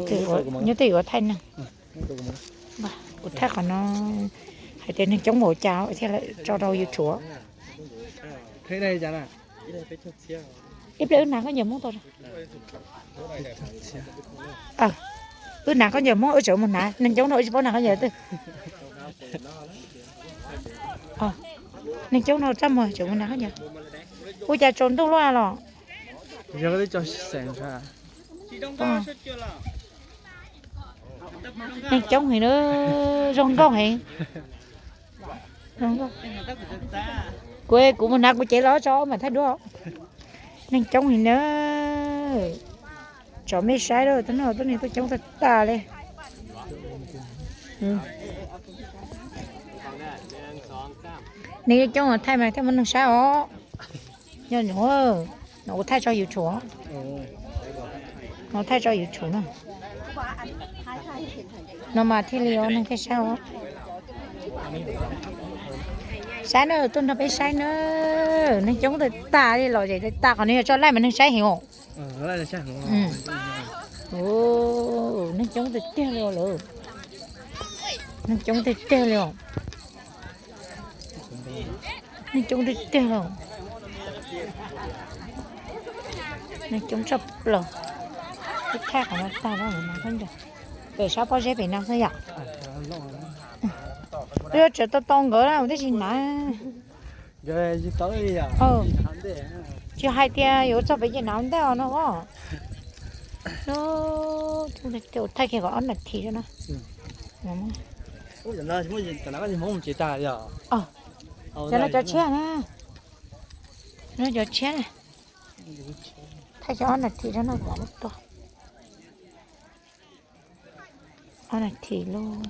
Nyob twj ywm ua thaij neeg. Kuv thaij qhov no hais tias neeg coob npaum cas thiaj tso rau YouTube. Ib pliag wb hnav khaub ncaws Hmoob tau. Wb hnav khaub ncaws Hmoob, wb tseem mus hnav, neeg coob no wb tsis paub hnav khaub ncaws twg. Neeg coob no rab muag tseem mus hnav khaub ncaws. Ua cas tsaus ntuj luaj los? Neeg coob heev na, zoo nkauj heev. Kuv, kuv mus hnav kuv cev los tso mam thaij duab. Neeg coob heev na. Tsom mej saib lawm, tuaj no tuaj neeg tuaj coob tag tag li. Neeg coob thaij mas thiaj muaj neeg saib os. Nyob no, no kuv thaij tso YouTube. No thaij tso YouTube no. No mas thiaj li ua neeg thiaj saib os. Saib na, tuaj nrog peb saib na. Neeg coob tag tag li, los zem tag, qhov no yog tso laij mas neeg saib heev os. Neeg coob tiag tiag li os lawm. Neeg coob tiag tiag li os. Neeg coob tiag tiag li. Neeg coob tshaj plaws. Ib thaij qhov no tag no, pem sab pob zeb pem no xwb yom. Yuav tsum tau tau nkawd na, tab sis hnav. Tsis hais tias yuav txog pem ces hnav ntej os no. Thaij kiag kom ob nas this no. Cov no cov tshiab na. No cov tshiab na. Thaij kiag ob nas this no, ob nas this lauj.